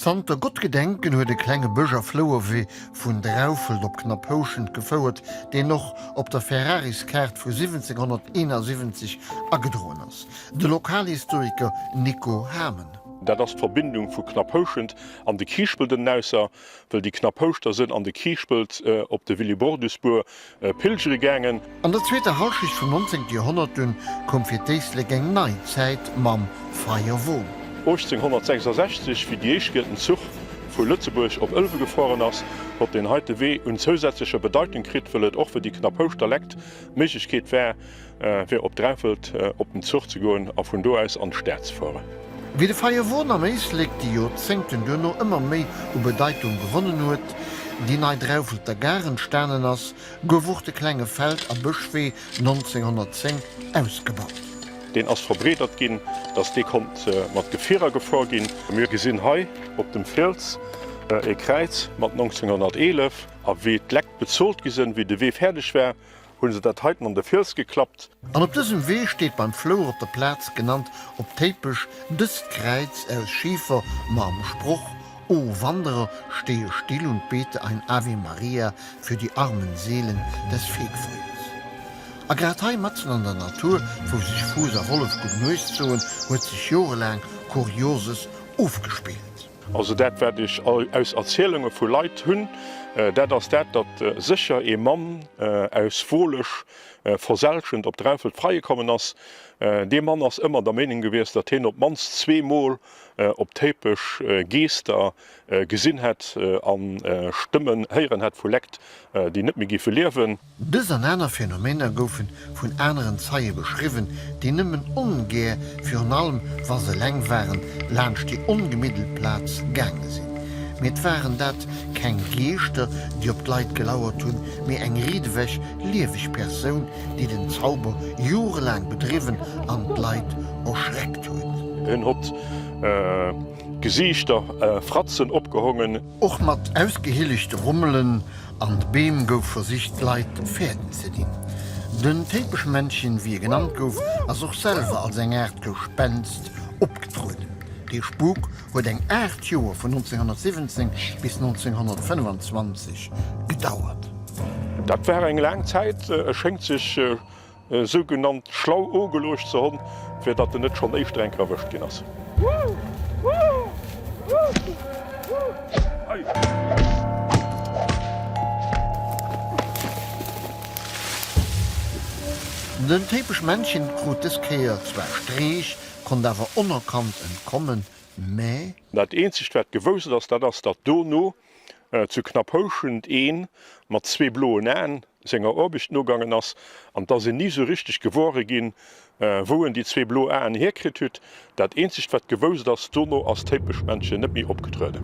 Zanter Gottgedenken huet e klenge Bësch a Flouerwee vun Draufelt op Knapphouschent gefouert, deen och op der Ferrariskaart vu 1771 agedroen ass. De Lokalhistoriker Nico Hamen. Dat ass d'Verbindung vu Knapphouschent an de Kiischpelt enausser, wëll déi Knapphouschter sënn an de Kiischpelt op de Willibrordusbuer pilgere gaangen. An der zweeter Hallschecht vum 19. Joerhonnert dunn koum fir d'Éislek eng nei Zäit mam Feierwon. 1866, wéi déi éischt Kéier den Zuch vu Lëtzebuerg op Ëlwe gefueren ass, hott deen heite Wee un zousätzlecher Bedeitung kritt, wëll et och fir déi Knapphouschter Lekt d'Méiglechkeet war, fir op Draufelt op den Zuch ze goen a vun do aus an d'Stad ze fueren. Wéi de Feierwon am Éislek déi Joerzéngten duerno ëmmer méi u Bedeitung gewonnen huet, déi nei Draufelter Gare entstanen ass, gouf och de klenge Feld a Bëschwee 1910 ausgebaut. Deen ass verbreedert ginn, datt dee konnt mat Gefierer gefuer ginn. Mir gesinn hei op dem Fiels e Kräiz mat 1911. A wéi d'Leckt bezolt gi sënn, wéi de Wee fäerdeg war, Hunn se dat heiten an de Fiels geklappt. An op dësem Wee steet beim Flouer op der Plaz, genannt op Téipesch, dëst Kräiz aus Schifer mam Sproch, O Wanderer, stehe still und bete ein Ave Maria für die armen Seelen des Fegfeuers. A grad hei, matzen an der Natur, wou sech Fuuss a Wollef gutt Nuecht soen, huet sech jorelaang Kurioses ofgespillt. Also dat wat ech aus Erzielunge vu Leit hunn, dat ass dat, datt sécher ee Mann aus Wolesch verselschent op Draufelt freie kommen ass. Dee Mann ass ëmmer der Meenung gewiescht, datt hien op d'mannst zweemol op Téipesch Geeschter gesinn hätt a Stëmmen héieren hätt vu Lekt, déi net méi géife liewen. Dës an aner Phänomener goufe vun aneren Zeie beschriwwen, déi nëmmen ongär, virun allem wa se eleng waren, laanscht déi ongemiddelt Plaz gaange sinn. Mee et waren dat keng Geeschter, déi op d'Leit gelauert hunn, mee eng riedewech lieweg Persoun, déi den Zauber jorelaang bedriwwen an d'Leit erschreckt huet. Hien hott Gesiichter, Fratzen opgehongen. Och mat ausgehiellechte Rommelen An de Beem gouf versicht d'Leit fäerten ze dinn. Den Téipeschmännchen, wéi e genannt gouf, ass och selwer als eng Aart Gespenst opgetrueden. Dee Spuk huet eng 8 Joer, vun 1917 bis 1925, gedauert. Dat war eng laang Zäit. E schéngt sech Sougenannt schlau ogeluecht ze honn, fir datt en net schonn éischter eng Kéier erwëscht ginn ass. Den Téipeschmännchen krut dës Kéier zwar Streech, konnt awer onerkannt entkommen, mä. Dat eenzegt wat gewousst ass, dat ass, datt dono zu Knapphouschent een mat zwee bloen Aen senger Aarbecht nogangen ass, an 't ass een ni sou richteg gewore ginn, wou en déi zwee blo Aen hierkritt hutt. Dat eenzegt wat gewousst ass, dono ass d'Téipeschmännchen net méi opgetrueden.